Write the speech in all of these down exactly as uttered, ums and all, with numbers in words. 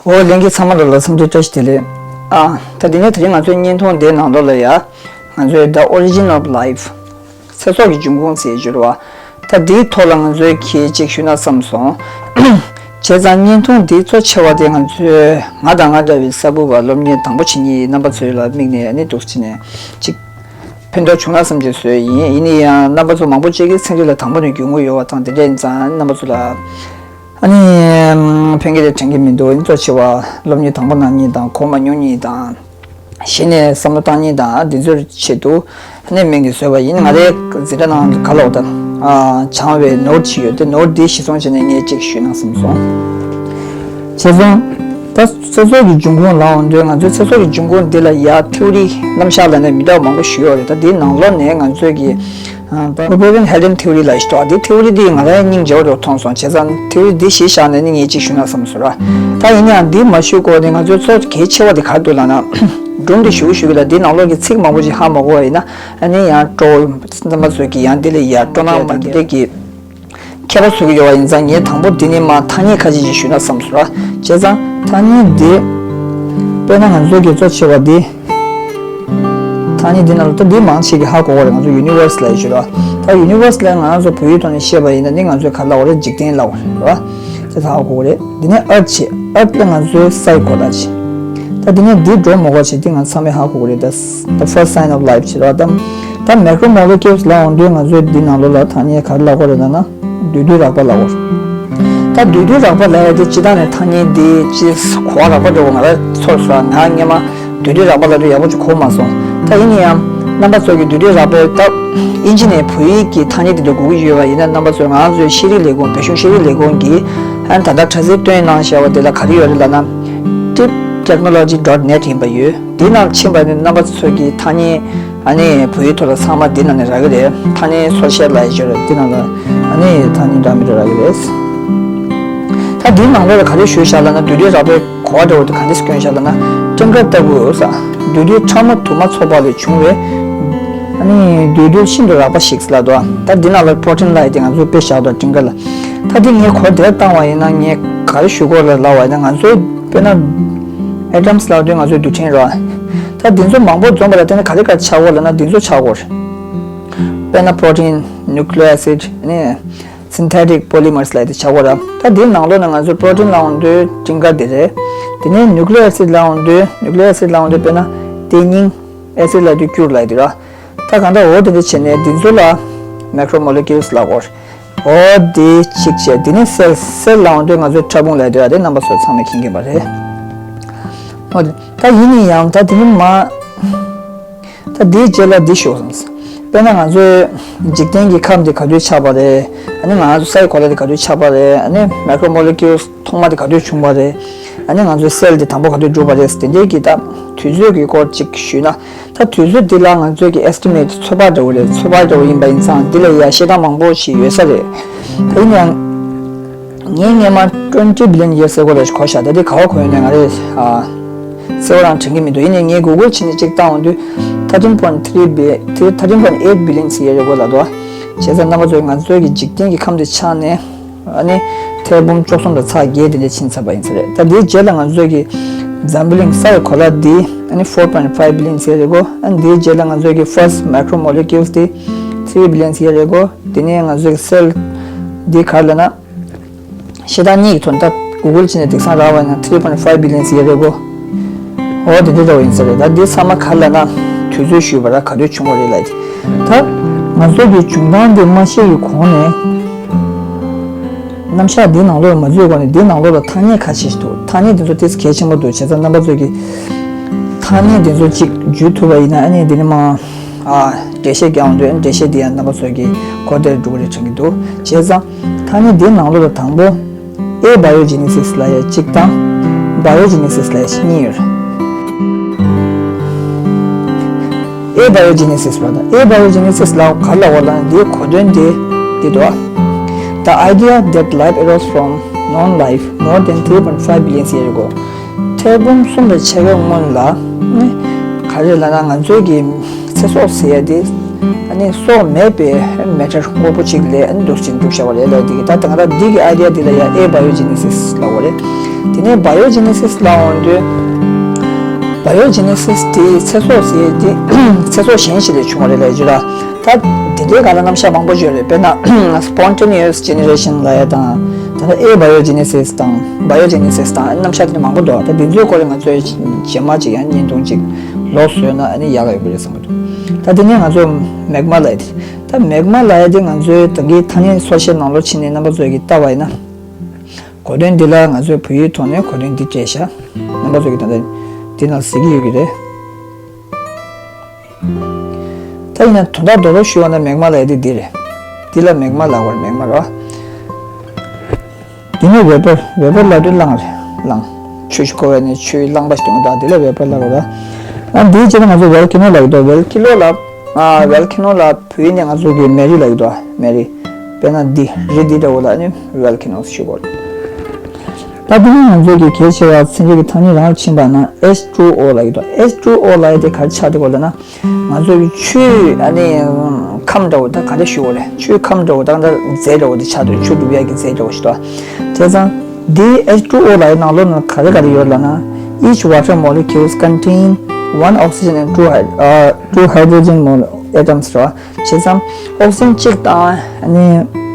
འོ་ལྷན་རྒྱས་ཚང་མ་ལ་ལ་འཚམས་འདྲི་བཀྲ་ཤིས་བདེ་ལེགས། ཨ་ད་དེ་ནས་དེ་རིང་ང་ཚོའི་བརྙན་ཐུང་འདིའི་ནང་ལོགས་ལ་ཡ། ང་ཚོའི་The Origin of Life། ཚེ་སྲོག་གི་འབྱུང་ཁུངས་ཟེར་བརྗོད་པ། ད་འདིའི་ཐོག་ལ་ང་ཚོའི་གི་ཅིག་ཞུས་ན་བསམ་སོང་། བྱས་ཙང་བརྙན་ཐུང་འདི་གཙོ་ཆེ་བ་དེ་ང་ཚོའི་ང་དང་ང་འདྲ་བའི་གསར་བུ་བ་སློབ་གཉེར་དང་པོ་བྱེད་མཁན་རྣམ་པ་ཚོའི་ལ་དམིགས་ནས་ནི་འདུག་བྱས་ནས་ཅིག་ཕན་ཐོགས་བྱུང་ན་བསམ་བྱས་བཟོས་ཡིན། ཡིན་ན་ཡང་རྣམ་པ་ཚོ་མང་པོ་ཅིག་གིས་ཚན་རིག་ལ་དང་པོ་ནས་རྒྱུས་མངའ་ཡོད་པ་དང་དེ་འདྲ་ཡིན་ཙང་རྣམ་པ་ཚོ་ལ། ཨ་ནི། ཕན་གྱི་རེད་དྲན་གྱི་མི་འདུག་གཙོ་ཆེ་བ་སློབ་གཉེར་དང་པོ་གནང་མཁན་དང་གོ་མ་མྱོང་མཁན་དང་། གཞི་ནས་བསམ་བློ་བཏང་མཁན་དང་འདི་ཚོའི་ཆེད་དུ་ཨ་ནི་མིང་འདི་བཟོས་པ་ཡིན། ང་རའི་འཛིན་གྲྭ་ནང་ག་ལ་འོ་ད། སྦྱང་བའི་ནོར་ཅིག་ཡོད་དེ་ནོར་འདི་གཞི་བཟུང་བྱས་ནས་ངས་ཅིག་ཞུས་ན་བསམ་སོང་། བྱས་ཙང་། ད་ཚེ་སྲོག་གི་འབྱུང་ཁུངས་ལབ་འོང་དུས་ང་ཚོའི་ཚེ་སྲོག་གི་འབྱུང་ཁུངས་འདི་ལ་ཡ་ཐེའུ་རི་རྣམ་གཞག་ལ་ནས་མི་འདྲ་བ་མང་པོ་ཞུས་ཡོད་རེད། ད་འདིའི་ནང་ལོགས་ནས་ང་ཚོས་ཀྱི། ད་Copenhagen theory ལ་ཞིག་འདུག་འདི་theory འདི་ང་རང་སྙིང་རྗེ་བོ་རུ་མཐོང་སོང་། བྱས་ཙང་theory འདི་གཞི་བཞག་ནས་ནི་ངས་ཅིག་ཞུས་ན་བསམ་སོང་ར། ད་ཡིན་ཡང་འདི་མ་ཞུས་གོང་ནས་ང་ཚོའི་ཚོགས་གལ་ཆེ་བ་འདི་ག་རེ་འདུག་ལབ་ན། སྒྲུང་འདི་ཞུ་གི་ཞུ་གི་ལ་འདི་ནང་ལོགས་ཀྱི་ཚིག་མང་པོ་ཅིག་ཧ་མ་གོ་བ་ཡིན་ན་ཨ་ནི་ཡང་སྤྲོ་བོ་རྣམ་པ་ཚོས་ཀྱི་ཡང་འདི་ལ་ཡ་སྤྲོ་སྣང་མ་འདི་འདྲ་གི་མཁས་པ་ཚོས་ཀྱི་ཡོད་པ་ཡིན་ཙང་ངས་དང་པོ་འདི་ནི་མ་ཐ་སྙད་ཁ་ཅིག་ཅིག་ཞུས་ན་བསམ་སོང་ར། བྱས་ཙང་ཐ་སྙད་འདི་དཔེར་ན་ང་ཚོའི་གི་གཙོ་ཆེ་བ་འདི། ཐ་སྙད་འདི་ནང་ལ་ད་འདི་མང་ཆེ་གི་ཧ་གོ་བ་རེད། ང་ཚོ་universe ལབ་ཡོད་ར། ད་universe ལ་ང་རང་ཚོ་བོད་ཡིག་ཐོག་ནས་བཤད་པ་ཡིན་ན་འདི་ང་ཚོས་ག་རེ་ལབ་དགོས་རེད། འཇིག་རྟེན་ལབ་དགོས་རེད་ར། དེ་ད་ཧ་གོ་གི་རེད། འདི་ནས་earth བྱས། earth ལ་ང་ཚོའི་སའི་གོ་ལ་བྱས། ད་འདི་ནས་འདི་འགྲོ་མ་དགོས་བྱས་འདི་ང་ཚང་མས་ཧ་གོ་གི་རེད། ད་the first sign of life བྱས་ར། ད་ད་macromolecules ལབ་འོང་དུས་ང་ཚོས་འདི་ནང་ལོགས་ལ་ཐ་སྙད་ག་རེ་ལབ་དགོས་རེད་ལབ་ན། འདུས་འདུས་རགས་པ་ལབ་དགོས། ད་འདུས་འདུས་རགས་པ་ལབ་ཡ་དེ་སྤྱིར་བཏང་ནས་ཐ་སྙད་འདི་ཅི་གོ་བ་རགས་པ་འདྲ་བོ་ང་ལ་ཚོར་སོང་། ང་སྔོན་མ་འདུས་འདུས་རགས་པ་ལབ་དུས་ཡག་པོ་ཅིག་གོ་མ་སོང་། ད་ཡིན་ན་ཡང་རྣམ་པ་ཚོ་གི་འདུས་འདུས་རགས་པའི་སྟབས་ཨིན་ཇི་ནས་བོད་ཡིག་གི་ཐ་སྙད་དེ་འདྲ་དགོས་ཀྱི་ཡོད་པ་ཡིན་ན་རྣམ་པ་ཚོས་ང་ཚོའི་ཤེས་རིག་ལས་ཁུངས་བོད་གཞུང་ཤེས་རིག་ལས་ཁུངས་ཀྱིས་ཨ་ནི་ད་ལྟ་དྲ་ཚིགས་བཏོན་གནང་བཞག་པ་དེ་ལ་ག་རེ་ཡོད་རེད་ལབ་ན། trip technology dot net ཡིན་པ་ཡོད། དེ་ནང་ཕྱིན་པ་ནི་རྣམ་པ་ཚོ་གི་ཐ་སྙད་ཨ་ནི་བོད་ཡིག་ཐོག་ལ་ཚང་མ་དེ་ནང་ནས་རག་གི་རེད། ཐ་སྙད་འཚོལ་བཤེར་ལབ་ཡ་ཅིག་ཡོད་རེད། དེ་ནང་ལ་ཨ་ནི་ཐ་སྙད་འདྲ་མི་འདྲ་རག་གི་རེད། ད་དེའི་ནང་ལོགས་ལ་ག་རེ་ཞུས་བཞག་ལབ་ན་འདུས་འདྲེས་རགས་པའི་གོ་བ་འདྲ་བོ་དེ་ག་འདྲས་བསྐྱོན་བཞག་ལབ་ན་སྤྲིན་དཀར་ལྟ་བུ་ཡོད་ས། འདུས་འདྲེས་ཕྲ་མོ་དུ་མ་ཚོགས་པ་ལས་བྱུང་བའི་ཨ་ནི་འདུས་འདྲེས་ཤིན་ཏུ་རགས་པ་ཞིག་ལབ་འདུག་ད་འདི་ནང་ལ་protein ལབ་ཡ་དེ་ང་ཚོས་དཔེ་བཞག་འདུག་སྤྲིན་དཀར་ལ། ད་འདི་ངས་གོ་བདེ་བཏང་བ་ཡིན་ན་ངས་ག་རེ་ཞུ་དགོས་ལ་ལབ་པ་ཡིན་ན་ང་ཚོའི་དཔེར་ན་atoms ལབ་དུས་ང་ཚོའི་རྡུལ་ཕྲན་རེད་བ། ད་འདི་ཚོ་མང་པོ་འཛོམས་པ་ལ་བརྟེན་ནས་ག་རེ་ག་རེ་ཆགས་དགོས་ལབ་ན་འདི་ཚོ་ཆགས་དགོས་རེད། དཔེར་ན་protein, nucleic acid ནི་synthetic polymers ལབ་དེ་ཆགས་དགོས་རེད། ད་འདིའི་ནང་ལོགས་ནས་ང་ཚོའི་protein ལབ་འོང་དུས་སྤྲིན་དཀར་དེ་རེད། དེ་ནས་nucleic acid ལབ་འོང་དུས་nucleic acid ལབ་འོང་དུས་དཔེར་ན་དེ་སྙིང་acid ལབ་དུས་སྐྱུར་ལབ་དེ་རེད། ད་གང་ལྟར་འོ་དེ་འདྲ་བྱས་ནས་འདི་ཚོ་ལ་macromolecules ལབ་དགོས། འོ་དེ་གཅིག་བྱས། དེ་ནས་cell, cell ལབ་འོང་དུས་ང་ཚོའི་ཕྲ་ཕུང་ལབ་དེ་ར། དེ་རྣམ་པ་ཚོ་ཚང་མས་མཁྱེན་གྱིན་པ་རེད། འོ་དེ་ད་ཡིན་ན་ཡང་ད་དེ་ནི་མ། ད་དེའི་རྗེས་ལ་འདི་ཤོད་བསམ། དཔེར་ན་ང་ཚོའི་འཇིག་རྟེན་གྱི་ཁམས་འདི་ག་དུས་ཆགས་པ་རེད། ཨ་ནི་ང་ཚོ་སའི་གོ་ལ་འདི་ག་དུས་ཆགས་པ་རེད། ཨ་ནི་macromolecules ཐོག་མ་འདི་ག་དུས་བྱུང་བ་རེད། ཨ་ནི་ང་ཚོའི་cell འདི་དང་པོ་ག་དུས་གྲུབ་པ་རེད། དེ་འདྲའི་གི་ད་དུས་ཚོད་ཀྱི་སྐོར་ཅིག་ཞུས་ན། ད་དུས་ཚོད་འདི་ལ་ང་ཚོའི་གི་estimate ཚོད་དཔག་འདྲ་བོ་རེད། ཚོད་དཔག་འདྲ་བོ་ཡིན་པ་ཡིན་ཙང་འདི་ལ་ཡ་བཤད་སྟངས་མང་པོ་ཞིག་ཡོད་ས་རེད། ད་ཡིན་ཡང་། ངས་སྔས་མ་twenty billion years ago ལ་གོ་བཞག་ད་དེ་ག་བ་གོ་ཡོད་ནས་ང་རེ་ཨ། གསལ་བོ་རང་དྲན་གྱི་མི་འདུག་ཡིན་ནའི་ངས་Google བྱས་ནས་ཅིག་བཏང་འོང་དུས་thirteen point three billion, thirteen point eight billion ཟེར་ཡ་རེད་གོ་ལབ་འདུག་བྱས་ཙང་རྣམ་པ་ཚོས་ང་ཚོའི་གི་འཇིག་རྟེན་གྱི་ཁམས་དེ་ཆགས་ནས་ཨ་ནི་ཐེར་འབུམ་བཅུ་གསུམ་དང་ཚེག་བརྒྱད་དེ་འདྲ་ཕྱིན་ཚར་བ་ཡིན་ས་རེད། ད་དེའི་རྗེས་ལ་ང་ཚོའི་གི་འཛམ་བུ་གླིང་སའི་གོ་ལ་འདི་ཨ་ནི་four point five billion ཟེར་ཡ་རེད་གོ་ཨ་ནི་དེའི་རྗེས་ལ་ང་ཚོའི་གི་first macromolecules དེ་three billion ཟེར་ཡ་རེད་གོ་དེ་ནས་ང་ཚོའི་གི་cell འདི་ག་རེ་ལབ་ན། བཤད་སྟངས་གཉིས་ཀྱི་ཐོག་ནས་ད་Google བྱས་ནས་དེང་སང་རག་པ་ཡིན་ན་three point five billion ཟེར་ཡ་རེད་གོ་འོ་དེ་འདྲ་འདྲ་བོ་ཡིན་ས་རེད། ད་འདི་ཚང་མ་ག་རེ་ལབ་ན་དུས་ཚོད་ཞུས་པ་ར་ག་དུས་བྱུང་བ་རེད་ལབ་ཀྱི། ད་ང་ཚོ་གི་བྱུང་སྟངས་འདི་མ་ཤེས་ཀྱི་གོང་ནས་རྣམ་གཞག་འདི་ནང་ལོགས་ལ་མ་འཛུལ་གོང་ནས་འདི་ནང་ལོགས་ལ་ཐ་སྙད་ཁ་ཤས་ཤིག་འདུག་ཐ་སྙད་འདི་ཚོ་ཏོག་ཙམ་གལ་ཆེན་པོ་འདུག་བྱས་ཙང་རྣམ་པ་ཚོ་གི་ཐ་སྙད་འདི་ཚོ་གཅིག་འཇུས་ཐུབ་པ་ཡིན་ན་ཨ་ནི་འདི་ནི་མ། ཨ། འགྲེལ་བཤད་རྒྱག་འོང་དུས་འགྲེལ་བཤད་འདི་ཡང་རྣམ་པ་ཚོ་གི་གོ་བདེར་འགྲོ་གི་རེད་དྲན་གྱི་འདུག་བྱས་ཙང་ཐ་སྙད་འདིའི་ནང་ལོགས་ལ་དང་པོ་abiogenesis ལབ་ཡ་གཅིག་དང་biogenesis ལབ་ཡ་གཉིས་ཡོད་རེད། abiogenesis ལབ་དང་abiogenesis ལབ་ག་ལབ་པ་ལབ་ན་འདིའི་གོ་དོན་དེ་འདི་འདུག The idea that life arose from non-life more than three point five billion years ago. ཐེར་འབུམ་གསུམ་ལས་ཕྱེད་ཀའི་སྔོན་ལ་ནི་ག་རེ་ལབ་ན་ང་ཚོའི་གི་ཚེ་སྲོག་ཟེར་ཡ་དེ་ཨ་ནི་སྲོག་མེད་པའི་matter དངོས་པོ་གཅིག་ལས་ཨ་ནི་འདུག་ཅིང་འདུག་བྱ་བ་རེད་ལབ་འདི་གི་ད་ད་ང་ད་འདི་གི་idea འདི་ལ་ཡ་abiogenesis ལབ་པ་རེད། དེ་ནས་བ་ཡོ་ཇེ་ནེ་སིས་ལབ་འོང་དུས། བ་ཡོ་ཇེ་ནེ་སིས་དེ་ཚེ་སྲོག་ཟེར་དེ་ཚེ་སྲོག་གཞན་ཞིག་ལས་བྱུང་བ་རེད་ལབ་ཀྱི་ཡོད་ར། ད་དེ་འདྲའི་སྒང་ལ་རྣམ་གཞག་མང་པོ་ཡོད་རེད། དཔེར་ན་སི་པོན་ཊེ་ནི་ཡས་ཇེ་ནེ་རེ་ཤན་ལབ་ཡ་དང་། ད་ལྟ་ཨེ་བ་ཡོ་ཇེ་ནེ་སིས་དང་བ་ཡོ་ཇེ་ནེ་སིས་དང་རྣམ་གཞག་དེ་འདྲ་མང་པོ་འདུག་ད་དེ་ཚོའི་སྐོར་ལ་ང་ཚོས་རྗེས་མ་ཅིག་ཡང་བརྙན་ཐུང་ཅིག་ལོགས་བཟོས་ན་ཨ་ནི་ཡག་ག་ཡོད་པ་རེད་བསམ་གྱི་འདུག་ད་དེ་ནས་ང་ཚོ་མེག་མ་ལབ་ཡ་དེ། ད་མེག་མ་ལབ་ཡ་དེ་ང་ཚོའི་ད་གིན་ཐ་སྙད་སོ་བཤད་ནང་ལོགས་ཕྱིན་ནས་རྣམ་པ་ཚོས་ཀྱིས་བལྟས་པ་ཡིན་ན། གོ་དོན་འདི་ལ་ང་ཚོས་བོད་ཡིག་ཐོག་ནས་གོ་དོན་འདི་བྲིས་ཤག་རྣམ་པ་ཚོས་ཀྱིས་ད་ལྟ་འདི་ནང་གཟིགས་ཀྱི་ཡོད་ཀྱི་རེད། ད་ཡིན་ན་དོན་དག་རྡོག་རྡོག་ཞུས་པ་ན་མེག་མ་ལབ་ཡ་དེ་འདི་རེད། འདི་ལ་མེག་མ་ལབ་དགོས་རེད། མེག་མ་རེད་བ། འདི་ནི་ཝེ་པར། ཝེ་པར་ལབ་དུས་རླངས་རེད། རླངས། ཆུ་ཞིག་འཁོར་བ་ནི་ཆུའི་རླངས་པ་ཞིག་གཏོང་གི་འདུག་འདི་ལ་ཝེ་པར་ལབ་དགོས་རེད། ཨ་འདིའི་རྗེས་ལ་ང་ཚོ་ཝོལ་ཀེ་ནོ་ལབ་ཀྱི་འདུག་ཝོལ་ཀེ་ནོ་ལབ། ཨ་ཝོལ་ཀེ་ནོ་ལ་བོད་ཡིག་ནས་ང་ཚོ་གི་མེ་རི་ལབ་ཀྱི་འདུག་མེ་རི། དཔེར་ན་འདི་རི་འདི་འདྲ་བོ་ལ་ནི་ཝོལ་ཀེ་ནོ་ཞུ་དགོས་རེད། ད་དེ་ནི་ང་ཚོ་གི་གལ་ཆེ་བ་ཚན་རིག་གི་ཐ་སྙད་རང་ལ་ཕྱིན་པ་ན་ཨེཆ་ཊུ་ཨོ་ལབ་ཀྱི་འདུག་ཨེཆ་ཊུ་ཨོ་ལབ་ཡ་དེ་ག་རེ་ཆགས་བསྡད་ཀྱི་ཡོད་ལབ་ན། ང་ཚོ་གི་ཆུའི་ཨ་ནི་ཁམས་འདྲ་བོ། ད་ག་འདྲ་ཞུ་དགོས་རེད། ཆུའི་ཁམས་འདྲ་བོ། ད་ག་འདྲ་རྫས་འདྲ་བོ་དེ་ཆགས་འདུག་ཆུ་འདུག་ཡ་གི་རྫས་འདྲ་བོ་ཞིག་འདུག་བྱས་ཙང་འདི་ཨེཆ་ཊུ་ཨོ་ལབ་ཡ་ནང་ལོགས་ན་ག་རེ་ག་རེ་ཡོད་ལབ་ན། Each water molecules contain one oxygen and two hyd- uh, two hydrogen mole- atoms རེད་བ། བྱས་ཙང་ཨོག་སི་ཇན་གཅིག་དང་ཨ་ནི་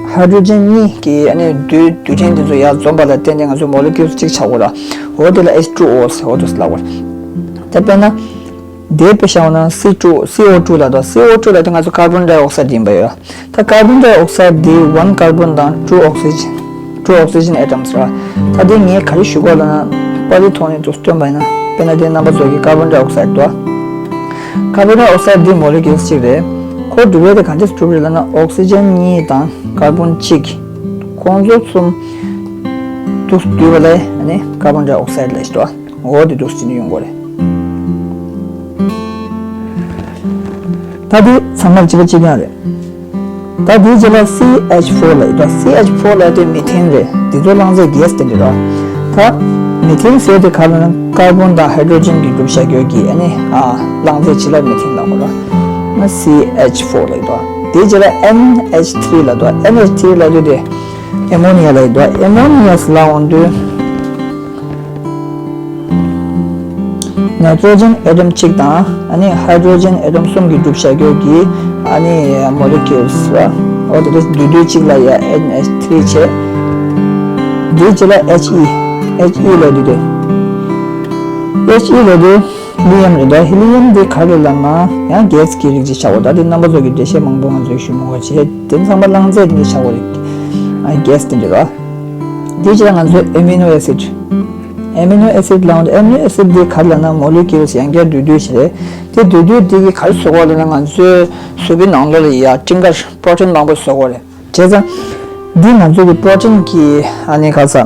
ཧའི་ཌྲོ་ཇན་གཉིས་ཀྱི་ཨ་ནི་རྡུལ་རྡུལ་ཕྲན་དེ་ཚོ་ཡར་འཛོམས་པ་ལ་བརྟེན་ནས་ང་ཚོ་མོ་ལེ་ཀུལ་གཅིག་ཆགས་ཡོད་ར། འོ་དེ་ལ་ཨེཆ་ཊུ་ཨོ་ཟེར། འོ་དེ་ལབ་པ་རེད། ད་དཔེར་ན། དེ་དཔེ་བཞག་ན་སི་ཊུ། སི་ཨོ་ཊུ་ལབ་དང་། སི་ཨོ་ཊུ་ལབ་དེ་ང་ཚོ་ཀར་བོན་ཌའི་ཨོག་སའིཌ་ཡིན་པ་ཡོད། ད་ཀར་བོན་ཌའི་ཨོག་སའིཌ་དེ་one carbon དང་two oxygen two oxygen atoms ར། ད་དེ་ངས་ག་རེ་ཞུ་དགོས་ལབ་ན། པར་རིས་ཐོག་ནས་འདུག་སྟོན་པ་ཡིན་ན། དཔེར་ན་དེ་རྣམ་པ་ཚོ་གི་ཀར་བོན་ཌའི་ཨོག་སའིཌ་འདུག་ཀར་བོན་ཌའི་ཨོག་སའིཌ་འདི་མོ་ལེ་ཀུལ་གཅིག་རེད། ཁོ་གྲུབ་ཡས་དེ་ག་འདྲས་གྲུབ་རེད་ལབ་ན། ཨོག་སི་ཇན་གཉིས་དང་ཀར་བོན་གཅིག་ཁོང་ཚོ་གསུམ་འདུག་བསྡུས་པ་ལས་ཨ་ནི་ཀར་བོན་ཌའི་ཨོག་སའིཌ་ལབ་ཀྱི་འདུག་འོ་དེ་འདུག་སེ་བྱས་ནས་ཡོང་གི་རེད། ད་དེ་ཚང་མར་གཅིག་པ་གཅིག་རྐྱང་རེད། ད་དེའི་རྗེས་ལ་སི་ཨེཆ་ཕོར་ལབ་ཡོད། སི་ཨེཆ་ཕོར་ལབ་དེ་མི་ཐེན་རེད། དེ་ཚོ་རླངས་རྫས་གེ་སི་དེ་འདྲ་རེད། ད་མི་ཐེན་ཟེར་དེ་ག་རེ་ལབ་ན། ཀར་བོན་དང་ཧའི་ཌྲོ་ཇན་གྱིས་གྲུབ་བཞག་ཡོད་ཀྱི་ཨ་ནི་ཨ་རླངས་རྫས་ཅིག་ལ་མི་ཐེན་ལབ་དགོས་རེད། ང་སི་ཨེཆ་ཕོར་ལབ་ཡོད། དེའི་རྗེས་ལ་ཨེན་ཨེཆ་ཐི་རི་ལབ་འདུག་ཨེན་ཨེཆ་ཐི་རི་ལབ་དུས་དེ་ཨེ་མོ་ནི་ཡ་ལབ་ཡོད། ཨེ་མོ་ནི་ཡ་ཟེར་ལབ་འོང་དུས། ནའི་ཊྲོ་ཇན་ཨེ་ཊོམ་གཅིག་དང་ཨ་ནི་ཧའི་ཌྲོ་ཇན་ཨེ་ཊོམ་གསུམ་གྱིས་གྲུབ་བཞག་ཡོད་ཀྱི་ཨ་ནི་མོ་ལེ་ཀུལ་ཟེར་བ། འོ་དེ་འདྲ་བསྡུས་བསྡུས་གཅིག་ལ་ཡ་ཨེན་ཨེཆ་ཐི་རི་བྱས། དེའི་རྗེས་ལ་ཨེཆ་ཨི། ཨེཆ་ཨི་ལབ་དུས་དེ། ཨེཆ་ཨི་ལབ་དུས་ཧི་ལི་ཡམ་རེད་འདུག་ཧི་ལི་ཡམ་དེ་ག་རེ་ལབ་ན། ཡང་གེ་སི་གི་རིགས་ཅིག་ཆགས་ཡོད། ད་དེ་རྣམ་པ་ཚོ་གིས་འགྲེལ་བཤད་མང་པོ་ང་ཚོས་ཞུ་མི་དགོས་བྱས། དེ་ཚང་མ་རླངས་རྫས་དེ་འདྲ་ཆགས་ཡོད་རེད། ཨ་གེ་སི་དེ་འདྲ་རེད། དེའི་རྗེས་ལ་ང་ཚོས་ཨེ་མི་ནོ་ཨེ་སིཌ། ཨེ་མི་ནོ་ཨེ་སིཌ་ལབ་འོང་དུས་ཨེ་མི་ནོ་ཨེ་སིཌ་དེ་ག་རེ་ལབ་ན། མོ་ལེ་ཀུལ་ཡང་བསྐྱར་བསྡུས་བསྡུས་བྱས་རེད། དེ་བསྡུས་བསྡུས་དེ་གིས་ག་རེ་བཟོ་གི་ཡོད་ལབ་ན། ང་ཚོའི་གཟུགས་པོའི་ནང་ལོགས་ལ་ཡ་སྤྲིན་དཀར་པྲོ་ཊིན་མང་པོ་བཟོ་གི་ཡོད་རེད། བྱས་ཙང་འདི་ང་ཚོ་གི་པྲོ་ཊིན་གྱི་ཨ་ནི་ག་ས་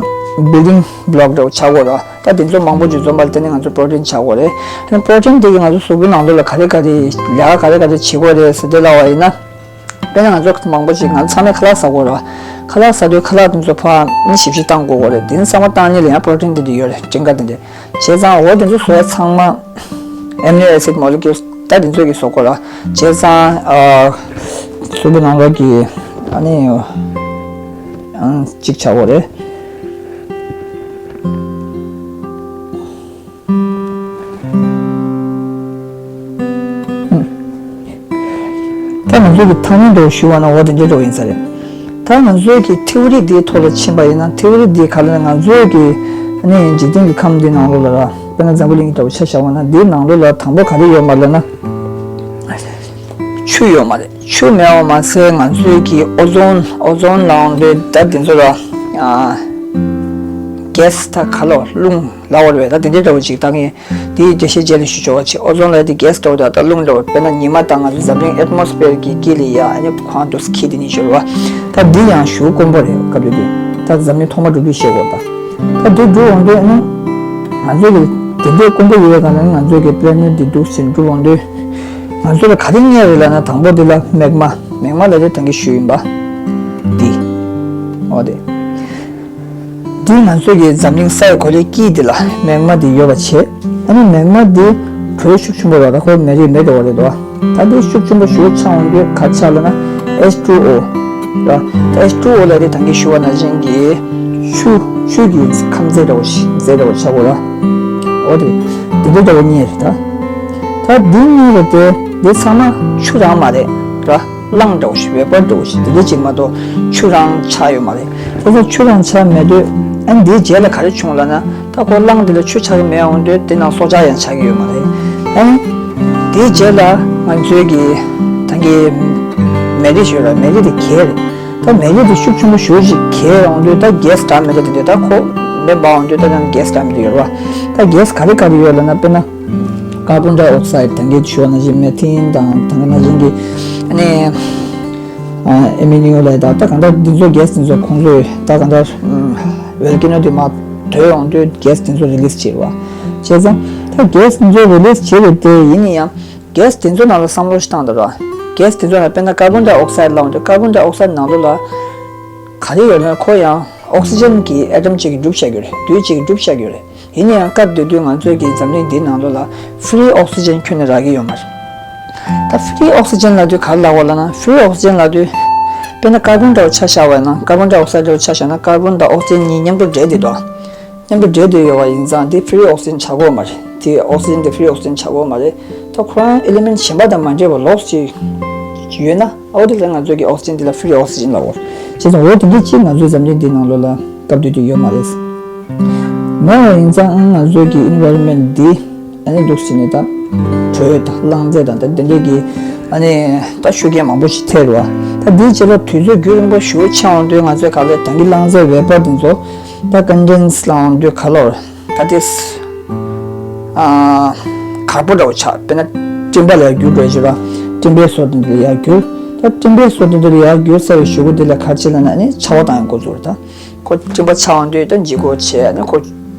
བིལ་ཌིང་བྷ་ལོག་འདྲ་བོ་ཆགས་ཀྱི་ཡོད་རེད། ད་དེ་ཚོ་མང་པོ་ཅིག་འཛོམས་པ་ལ་བརྟེན་ནས་ང་ཚོ་པྲོ་ཊིན་ཆགས་ཀྱི་ཡོད་རེད། ཨ་ནི་པྲོ་ཊིན་དེ་གིས་ང་ཚོ་གཟུགས་པོའི་ནང་ལོགས་ལ་ག་རེ་ག་རེ་ལས་ཀ་ག་རེ་ག་རེ་བྱེད་ཀྱི་ཡོད་རེད་ཟེར་དེ་ལབ་པ་ཡིན་ན། དཔེར་ན་ང་ཚོ་མང་པོ་ཅིག་ང་ཚོ་ཚང་མས་ཁ་ལག་ཟ་གི་ཡོད་རེད་བ། ཁ་ལག་ཟ་དུས་ཁ་ལག་དེ་ཚོ་ཕར་མི་ཞིབ་ཞིབ་བཏང་དགོས་ཀྱི་རེད། དེ་ཚང་མ་བཏང་ནས་ལ་ཡང་པྲོ་ཊིན་དེ་འདྲ་ཡོད་རེད། སྤྲིན་དཀར་དེ་འདྲ། བྱས་ཙང་འོ་དེ་ཚོ་བཟོ་ཡ་ཚང་མ་ཨེ་མི་ནོ་ཨེ་སིཌ་མོ་ལེ་ཀུལ་ད་དེ་ཚོ་གིས་བཟོ་གི་ཡོད་རེད་བ། བྱས་ཙང་ཨ་གཟུགས་པོའི་ནང་ལོགས་ཀྱི་ཨ་ནི་ཨང་གཅིག་ཆགས་ཀྱི་ཡོད་རེད། ད་ང་ཚོས་ཀྱི་ཐ་སྙད་འདྲ་བོ་ཞུ་བ་ན་འོ་དེ་འདྲ་འདྲ་བོ་ཡིན་ས་རེད། ད་ང་ཚོས་ཀྱི་ཐེའོ་རི་འདིའི་ཐོག་ལ་ཕྱིན་པ་ཡིན་ན། ཐེའོ་རི་འདི་ག་རེ་ལབ་ན། ང་ཚོས་ཀྱི་ཨ་ནི་འཇིག་རྟེན་གྱི་ཁམས་འདི་ནང་ལོགས་ལ་ར། དཔེར་ན་འཛམ་བུ་གླིང་འདྲ་བོ་ཆ་བཞག་པ་ན། འདིའི་ནང་ལོགས་ལ་དང་པོ་ག་རེ་ཡོད་མ་ལབ་ན། ཆུ་ཡོད་མ་རེད། ཆུ་མེད་པ་མ་ཟད་ང་ཚོས་ཀྱི་ཨོ་ཛོན། ཨོ་ཛོན་ལབ་འོང་དུས་ད་དེ་ཚོ་ལ་ཨ་གེ་སི་ད་ག་ལོ་རླུང་ལབ་པ་རེད་བས། ད་དེ་འདྲའི་འདྲ་བོ་ཅིག་ད་ངས་དེའི་འགྲེལ་བཤད་རྗེས་ལ་ཞུ་ཆོག་པ་བྱས། ཨོ་ཛོན་ལབ་དེ་གེ་སི་འདྲ་བོ་དང་ད་རླུང་འདྲ་བོ། དཔེར་ན་ཉི་མ་དང་ང་ཚོ་འཛམ་གླིང་ཨེ་ཊི་མོ་སི་ཕི་ཡར་གྱི་དཀྱིལ་ལ་ཡ་ཨ་ནི་ཁོང་དུ་འཁྱིལ་དེ་ནི་ཤོར་བ། ད་འདི་ཡང་ཞུ་དཀོན་པོ་རེད། སྐབས་དེ་དུས་ད་འཛམ་གླིང་ཐོག་མ་འགྲོ་དུས་བཤད་དགོས་པ། ད་དེ་འགྲོ་འོང་དུས་ཨ་ནི་ང་ཚོ་གི་དེ་འདྲའི་དཀོན་པོ་ཡོད་པའི་སྒང་ལ་ང་ཚོ་གི་པི་ལེ་ནེཊ་འདི་འདུག་ཟེར་འགྲོ་འོང་དུས། ང་ཚོ་ལ་ག་རེ་རྙེད་རེད་ལབ་ན། དང་པོ་འདི་ལ་མེག་མ། མེག་མ་ལབ་དེ་ད་གིན་ཞུས་ཡིན་པ། འདི། འོ་དེ། འདི་ང་ཚོ་གི་འཛམ་གླིང་ས་ཡི་གོ་ལའི་དཀྱིལ་འདི་ལ་མེག་མ་འདི་ཡོད་པ་བྱས། ཨ་ནི་མེག་མ་འདི་དྲོད་ཤུགས་ཆེན་པོ་རེད་བ། ད་ཁོ་མེ་རི་མེ་འདྲ་བོ་རེད་དོ། ད་འདི་ཤུགས་ཆེན་པོ་ཞེ་པོ་ཆགས་འོང་དུས་ག་རེ་ཆགས་ལབ་ན། ཨེཆ་ཊུ་ཨོ། ར། ད་ཨེཆ་ཊུ་ཨོ་ལབ་དེ་ད་གིན་ཞུས་པ་ནང་བཞིན་གྱི་ ཆུ་ཆུ་གི་ཁམ་རྫས་འདྲ་བོ་ཞིག་རྫས་འདྲ་བོ་ཆགས་དགོས་ར། འོ་དེ་འདི་འདྲ་འདྲ་བོ་གཉིས་རེད་ད། ད་འདི་གཉིས་རེད་དེ་འདི་ཚང་མ་ཆུ་རང་མ་རེད་ར། རླངས་འདྲ་བོ་ཞིག་བེ་པར་འདྲ་བོ་ཞིག་འདི་འདྲ་ཅིག་མ་གཏོགས་ཆུ་རང་ཆགས་ཡོད་མ་རེད། དེ་ཚོ་ཆུ་རང་ཆགས་མེད་དུས་ཨ་ནི་འདིའི་རྗེས་ལ་ག་རེ་བྱུང་ལབ་ན། ད་ཁོ་རླངས་འདི་ལ་ཆུ་ཆགས་ཀྱི་མེད་འོང་དུས་དེ་ནང་སྲོག་ཆགས་ཡང་ཆགས་ཀྱི་ཡོད་མ་རེད། ཨ་ནི་དེའི་རྗེས་ལ་ང་ཚོའི་གི་ད་གི་མེ་རི་ཞིག་ཡོད་ར། མེ་རི་དེ་གས་རེད། ད་མེ་རི་དེ་ཤུགས་ཆེན་པོ་ཞེ་པོ་ཅིག་གས་འོང་དུས་ད་གེ་སི་འདྲ་མི་འདྲ་དེ་འདྲ་ད་ཁོ་མེ་འབར་འོང་དུས་ད་ནང་གེ་སི་འདྲ་མི་འདྲ་ཡོད་ར། ད་གེ་སི་ག་རེ་ག་རེ་ཡོད་ལབ་ན། དཔེར་ན་ཀར་བོན་ཌའི་ཨོག་སའིཌ་ད་གིན་ཞུས་པ་ནང་བཞིན་མེ་ཐེན་དང་ད་ག་ནང་བཞིན་གྱི་ཨ་ནི་ཨ་ཨེ་མོ་ནི་ཡ་ལབ་ད་ད་གང་ལྟར་འདི་ཚོ་གེ་སི་འདི་ཚོ་ཁོང་ཚོས་ད་གང་ལྟར་ཝོལ་ཀེ་ནོ་དེ་མར་བརྡོལ་འོང་དུས་གེ་སི་འདི་ཚོ་རི་ལི་སི་བྱེད་ར། བྱས་ཙང་ད་གེ་སི་འདི་ཚོ་རི་ལི་སི་བྱེད་རེད་དེ། ཡིན་ན་ཡང་གེ་སི་དེ་ཚོ་ནང་ལ་བསམ་བློ་ཞིག་བཏང་དང་ར། གེ་སི་དེ་ཚོ་ནང་དཔེར་ན་ཀར་བོན་ཌའི་ཨོག་སའིཌ་ལབ་འོང་དུས་ཀར་བོན་ཌའི་ཨོག་སའིཌ་ནང་ལོགས་ལ་ག་རེ་ཡོད་ན་ཁོ་ཡང་ཨོག་སི་ཇན་གྱི་ཨེ་ཊམ་གཅིག་གིས་གྲུབ་བཞག་རྒྱུ་རེད། རྡུལ་གཅིག་གིས་གྲུབ་བཞག་རྒྱུ་རེད། ཡིན་ན་ཡང་སྐབས་དེ་དུས་ང་ཚོའི་གི་འཛམ་གླིང་འདིའི་ནང་ལོགས་ལ་ཧྥི་རི་ཨོག་སི་ཇན་ཁྱོན་ནས་རག་གི་ཡོད་མ་རེད། ད་ཧྥི་རི་ཨོག་སི་ཇན་ལབ་དུས་ག་རེ་ལབ་དགོས་ལབ་ན། ཧྥི་རི་ཨོག་སི་ཇན་ལབ་དུས་དཔེར་ན་ཀར་བོན་འདྲ་བོ་ཆ་བཞག་པ་ཡིན་ན། ཀར་བོན་ཌའི་ཨོག་སའིཌ་འདྲ་བོ་ཆ་བཞག་ན་ཀར་བོན་དང་ཨོག་སི་ཇན་གཉིས་མཉམ་དུ་འདྲེས་བསྡད་འདུག་མཉམ་དུ་འདྲེས་བསྡད་ཡོད་པ་ཡིན་ཙང་དེ་ཧྥི་རི་ཨོག་སི་ཇན་ཆགས་ཀྱི་ཡོད་མ་རེད། དེ་ཨོག་སི་ཇན་དེ་ཧྥི་རི་ཨོག་སི་ཇན་ཆགས་ཀྱི་ཡོད་མ་རེད། ད་ཁོ་རང་ཨེ་ལི་མེན་ཊི་གཞན་པ་དང་མ་འདྲེས་པ་ལོགས་ཅིག་ཡོད་ན། ཨོ་དེ་ལ་ང་ཚོས་ཀྱི་ཨོག་སི་ཇན་དེ་ལ་ཧྥི་རི་ཨོག་སི་ཇན་ལབ་དགོས། བྱས་ཙང་འོ་དེ་འདྲ་ཅིག་ང་ཚོའི་འཛམ་གླིང་འདིའི་ནང་ལོགས་ལ་སྐབས་དེ་དུས་ཡོད་མ་རེད། མེད་པ་ཡིན་ཙང་ང་ཚོའི་ཀྱི་ཨེན་ཝའི་རོན་མེན་ཊི་འདི་ཨ་ནི་འདུག་ཟེར་ནས་ད་དྲོད་དང་རླངས་རྫས་དང་ད་དེ་འདྲའི་གི་ཨ་ནི་ད་ཤུགས་རྐྱེན་མང་པོ་ཞིག་ཐེབས་རེད་བ། ད་འདིའི་རྗེས་ལ་དུས་ཚོད་རྒྱུན་རིང་པོ་ཞེ་པོ་ཕྱིན་འོང་དུས་ང་ཚོའི་ག་ལེར་ད་གིན་རླངས་རྫས་བེ་པར་དེ་ཚོ་ད་ཀོན་ཌེན་སི་ལབ་འོང་དུས་ག་ལོར་ད་དེ་ཨ་གར་པོ་འདྲ་བོ་ཆགས། དཔེར་ན་སྤྲིན་པ་ལ་ཡར་འགྱུར་འགྲོ་བྱེད་པ། སྤྲིན་པའི་བཟོ་དེ་འདྲ་ལ་ཡར་འགྱུར། ད་སྤྲིན་པའི་བཟོ་དེ་འདྲ་ལ་ཡར་འགྱུར་ཚར་བའི་གཞུག་གུ་དེ་ལ་ག་རེ་བྱེད་ལབ་ན་ཨ་ནི་ཆར་པ་བཏང་ཡག་འགོ་འཛུགས་རེད། ད་ཁོ་སྤྲིན་པ་ཆགས་འོང་དུས་ད་འཇིགས་སྐུལ་བྱས། ཨ་ནི་ཁོ་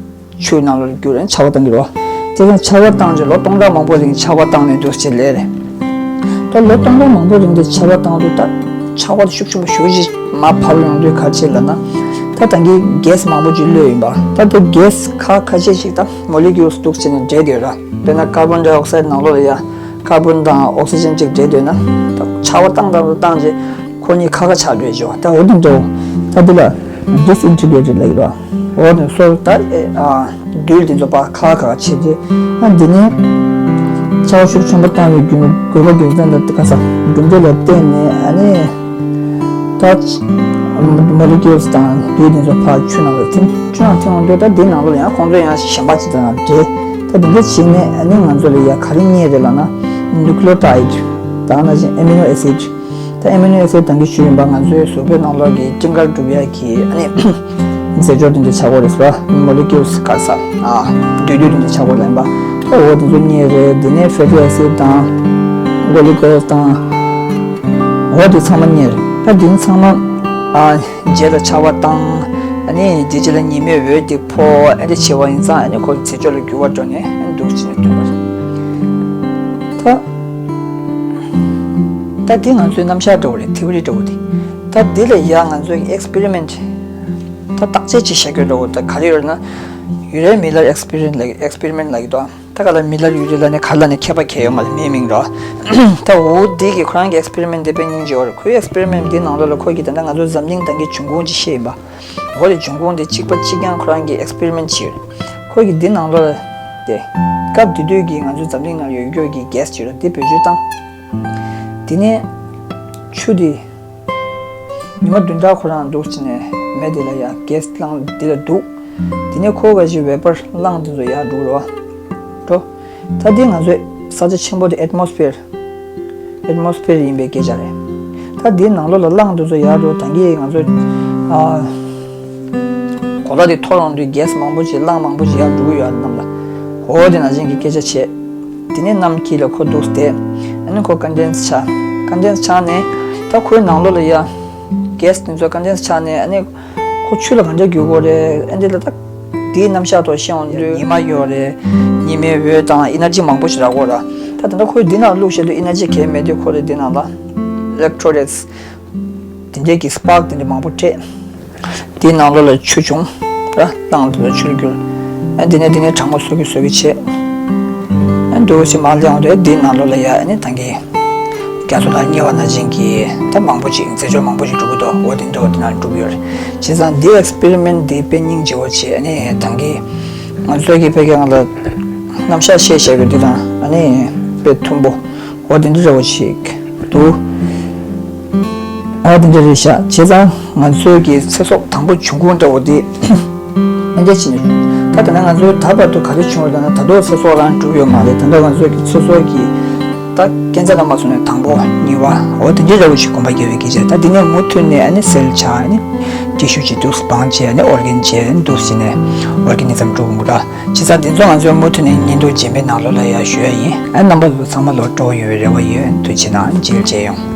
ཆུའི་ནང་ལ་འགྱུར། ཨ་ནི་ཆར་པ་བཏང་གི་རེད་བ། དེ་ཡང་ཆར་པ་བཏང་རྗེས་ལོ་སྟོང་ཕྲག་མང་པོ་རིང་ཆར་པ་བཏང་ནས་འདུག་ཅེས་ལབ་རེད། ད་ལོ་སྟོང་ཕྲག་མང་པོ་རིང་དེ་ཆར་པ་བཏང་དུས་ད་ཆར་པ་ཤུགས་ཆེན་པོ་ཞེ་པོ་ཅིག་མར་བབས་ཡོང་དུས་ག་རེ་བྱེད་ལབ་ན། ད་ད་གིན་གེ་སི་མང་པོ་ཅིག་གློད་ཡིན་པ། ད་དེ་གེ་སི་ཁག་ཁ་ཤས་ཤིག་ད་མོ་ལེ་ཀིའུལ་སི་འདུག་བྱས་ནས་འདྲེས་བསྡད་ཡོད་ར། དཔེར་ན་ཀར་བོན་ཌའི་ཨོག་སའིཌ་ནང་ལོགས་ལ་ཡ་ཀར་བོན་དང་ཨོག་སི་ཇན་གཅིག་འདྲེས་བསྡད་ན། ད་ཆར་པ་བཏང་བཏང་བཏང་རྗེས་ཁོ་གཉིས་ཁ་ཁ་ཆགས་འགྲོ་བྱས་བ། ད་འོ་དེ་འདྲ་བོ། ད་དེ་ལ་ཌི་སི་ཨིན་ཊི་གྷི་རེ་ཊི་ལབ་ཡོད་ར། འོ་དེ་སོར་ད་ཨེ་ཨ་རྡུལ་དེ་ཚོ་ཕར་ཁ་ཁ་བྱས་རྗེས། ཨ་འདི་ནས་ཆར་པ་ཤུགས་ཆེན་པོ་བཏང་བའི་རྒྱུ་དགོས་པ་རྒྱུ་མཚན་ལ་ག་ས་གྲུབ་འབྲས་ལ་བརྟེན་ནས་ཨ་ནི་ད་མོ་ལེ་ཀིའུལ་སི་དང་རྡུལ་དེ་ཚོ་ཕར་ཆུ་ནང་ལ་ཐིམ། ཆུ་ནང་ཐིམ་འོང་དུས་ད་འདི་ནང་ལོགས་ལ་ཡང་ཁོང་ཚོ་ཡང་གཞན་པ་ཅིག་དང་འདྲེས། ད་དེ་འདྲ་བྱས་ནས་ཨ་ནི་ང་ཚོ་ལ་ཡ་ག་རེ་རྙེད་རེད་ལབ་ན། ནིའུ་ཀི་ལི་ཡོ་ཊའིཌ་དང་ནང་བཞིན་ཨེ་མི་ནོ་ཨེ་སིཌ། ད་ཨེ་མི་ནོ་ཨེ་སིཌ་ད་གིན་ཞུས་ཡིན་པ། ང་ཚོའི་གཟུགས་པོའི་ནང་ལོགས་ཀྱི་སྤྲིན་དཀར་གྲུབ་ཡག་གི་ཨ་ནི་རྫས་སྦྱོར་དེ་འདྲ་ཆགས་ཀྱི་ཡོད་རེད་པ། མོ་ལེ་ཀིའུལ་སི་ག་རེ་ཟེར། ཨ་འདུས་སྡོད་དེ་འདྲ་ཆགས་ཀྱི་ཡོད་རེད་པ། ད་འོ་དེ་ཚོ་རྙེད་རེད། དེ་ནས་ཕེ་ཊི་ཨེ་སིཌ་དང་གླུ་ཀོ་སི་དང་འོ་དེ་ཚང་མ་རྙེད་རེད། ད་དེ་ཚང་མ་ཨ་རྗེས་ལ་ཆར་པ་བཏང་། ཨ་ནི་དེ་རྗེས་ལ་ཉི་མའི་འོད་དེ་ཕོག། ཨ་འདྲ་བྱས་པ་ཡིན་ཙང་ཨ་ནི་ཁོ་རྫས་སྦྱོར་ལ་འགྱུར་བ་འགྲོ་ནས་ཨ་ནི་འདུག་ཅེས་ནས་ཐོན་པ་རེད། ད་ད་འདི་ང་ཚོའི་རྣམ་གཞག་འདྲ་བོ་རེད། ཐི་ཨོ་རི་འདྲ་བོ་དེ། ད་འདི་ལ་ཡ་ང་ཚོའི་ཨེག་སི་པེ་རི་མེན་ཊི་ད་བརྟག་དཔྱད་ཅིག་བྱ་རྒྱུ་འདྲ་བོ་ད་ག་རེ་ཡོད་ན། ཡུ་རེ་མི་ལར་ཨེག་སི་པེ་རི་མེན་ཊི་ལབ་ཀྱི། ཨེག་སི་པེ་རི་མེན་ཊི་ལབ་ཀྱི་འདུག་ད་ག་ལ་མི་ལར་ཡུ་རེ་ལབ་ནས་ག་ལབ་ནས་ཁྱད་པར་གང་ཡོད་མ་རེད། མིའི་མིང་རེད། ད་འོ་འདི་གི་ཁོ་རང་གི་ཨེག་སི་པེ་རི་མེན་ཊི་འདི་དཔེ་སྙིང་རྗེ་བ་རེད། ཁོའི་ཨེག་སི་པེ་རི་མེན་ཊི་འདི་ནང་ལོགས་ལ་ཁོ་གིས་ད་ལྟ་ང་ཚོ་འཛམ་གླིང་ད་གིན་འབྱུང་ཁུངས་ཅིག་བཤད་ཡིན་པ། འོ་དེ་འབྱུང་ཁུངས་དེ་གཅིག་པ་གཅིག་རྐྱང་ཁོ་རང་གི་ཨེག་སི་པེ་རི་མེན་ཊི་ཅིག་ཡོད་རེད། ཁོ་གིས་འདི་ནང་ལོགས་ལ་དེ་སྐབས་དེ་དུས་ཀྱི་ང་ཚོའི་འཛམ་གླིང་ནང་ཡོད་རྒྱུ་གི་གེ་སི་ཅིག་ཡོད་རེད། དེ་བེད་སྤྱོད་བཏང་། དེ་ནས་ཆུ་དེ་ཉི་མ་བདུན་ཕྲག་ཁོ་རང་འདུག་བྱས་ནས་མེ་དེ་ལ་ཡ་གེ་སི་རླངས་དེ་ལ་འདུག་དེ་ནས་ཁོ་ག་ཞིག་བེ་པར་རླངས་དེ་ཚོ་ཡར་འགྲོ་རེད་བ། འགྲོ། ད་དེ་ང་ཚོའི་ས་ཆ་ཆེན་པོ་དེ་ཨེ་ཊི་མོ་སི་ཕི་ཡར། ཨེ་ཊི་མོ་སི་ཕི་ཡར་ཡིན་པའི་སྐད་ཆ་རེད། ད་དེའི་ནང་ལོགས་ལ་རླངས་དེ་ཚོ་ཡར་འགྲོ། ད་གིན་ང་ཚོ་ཨ་གོ་ལ་དེ་འཐོར་ཡོང་དུས་གེ་སི་མང་པོ་ཞིག་རླངས་མང་པོ་ཞིག་ཡར་འགྲོ་གི་ཡོད་རེད་གནམ་ལ། འོ་དེ་ནང་བཞིན་གྱི་སྐད་ཆ་བྱས། དེ་ནས་གནམ་དཀྱིལ་ལ་ཁོ་འདུག་སྟེ། ཨ་ནི་ཁོ་ཀོན་ཌེན་སི་ཆགས། ཀོན་ཌེན་སི་ཆགས་ནས་ད་ཁོའི་ནང་ལོགས་ལ་ཡ་གེ་སི་དེ་ཚོ་ཀོན་ཌེན་སི་ཆགས་ནས་ཨ་ནི་ཁོ་ཆུ་ལ་ག་འདྲ་འགྱུར་གྱི་ཡོད་རེད། ཨ་འདི་ལ་ད་དེའི་རྣམ་གཞག་ཐོག་བཤད་འོང་དུས་ཉི་མ་ཡོད་རེད། ཉི་མའི་འོད་དང་ཨེ་ནར་ཇི་མང་པོ་ཞིག་རག་གི་ཡོད་རེད། ད་ད་ལྟ་ཁོས་འདི་ནང་བླུགས་བྱས་དུས་ཨེ་ནར་ཇི་གང་ཡང་མེད་དུས་ཁོ་རེ་འདི་ནང་ལ་ཨི་ལེག་ཊྲོ་ལའིཊ་དེ་འདྲའི་གི་སི་པཱརྐ་དེ་འདྲ་མང་པོ་སྤྲད། དེའི་ནང་ལོགས་ལ་ཆུ་བྱུང་ར། རླངས་དེ་ཚོ་ཆུར་གྱུར། ཨ་དེ་ནས་དེ་ནས་གྲང་མོ་བཟོ་གི་བཟོ་གི་བྱས། ཨ་འདུག་སེ་མར་སླེབས་འོང་དུས་དེའི་ནང་ལོགས་ལ་ཡ་ཨ་ནི་ད་གིན་ རྒྱ་མཚོ་ལ་དམྱལ་བ་ན་ཅན་གྱི་ད་མང་པོ་ཅིག་མཛེས་ལྗོངས་མང་པོ་ཅིག་འགྲུབ་ཀྱི་འདུག་འོ་དེ་འདྲ་བོ་དེ་ནང་འགྲུབ་ཡོད་རེད། བྱས་ཙང་འདི་ཨེགས་པེ་རི་མེན་ཊི་འདི་དཔེ་སྙིང་རྗེ་བོ་བྱས། ཨ་ནི་ད་གིན་ང་ཚོའི་གི་ཕ་གི་ང་ལ་རྣམ་གཞག་བཤད་བཤད་པའི་འདི་དང་ཨ་ནི་དཔེ་མཐུན་པོ། འོ་དེ་འདྲ་འདྲ་བོ་ཞིག་འདུག་འོ་དེ་འདྲ་རེད་ཤག་བྱས་ཙང་ང་ཚོའི་གི་ཚེ་སྲོག་དང་པོ་འབྱུང་ཁུངས་འདྲ་བོ་དེ་ཨེ་འདྲ་ཕྱིན། ད་ད་ནང་ང་ཚོའི་ད་བར་དུ་ག་རེ་བྱུང་བ་ལབ་ན། ད་དུང་ཚེ་སྲོག་རང་གྲུབ་ཡོད་མ་རེད། ད་ལྟ་ང་ཚོའི་གི་ཚེ་སྲོག་གི་ད་སྐས་འཛེག་ལ་མ་སོང་ནས་དང་པོ་གཉིས་པ་འོ་དེ་འདྲ་འདྲ་བོ་ཞིག་གོམ་པ་རྒྱག་པའི་སྐད་ཆ། ད་དེ་ནས་མུ་མཐུད་ནས་ཨ་ནི་སེལ་ཆགས། ཨ་ནི་ཊི་ཤུ་ཅིག་འདུག་སྤང་བྱས། ཨ་ནི་ཨོར་གན་བྱས། ཨ་ནི་འདུག་ཟིན་ནས་ཨོར་ག་ནི་ཛམ་འགྲོ་གི་འདུག་ད་བྱས་ཙང་དེ་ཚོ་ང་ཚོའི་མུ་མཐུད་ནས་བརྙན་ཐུང་རྗེས་མའི་ནང་ལོགས་ལ་ཡར་ཞུ་ཡ་ཡིན། ཨ་རྣམ་པ་ཚོ་ཚང་མ་ལོ་སྤྲོ་ཡོང་བའི་རེ་བ་ཡོད། ཐུགས་རྗེ་གནང་། མཇལ་མཇལ་ཡོང་།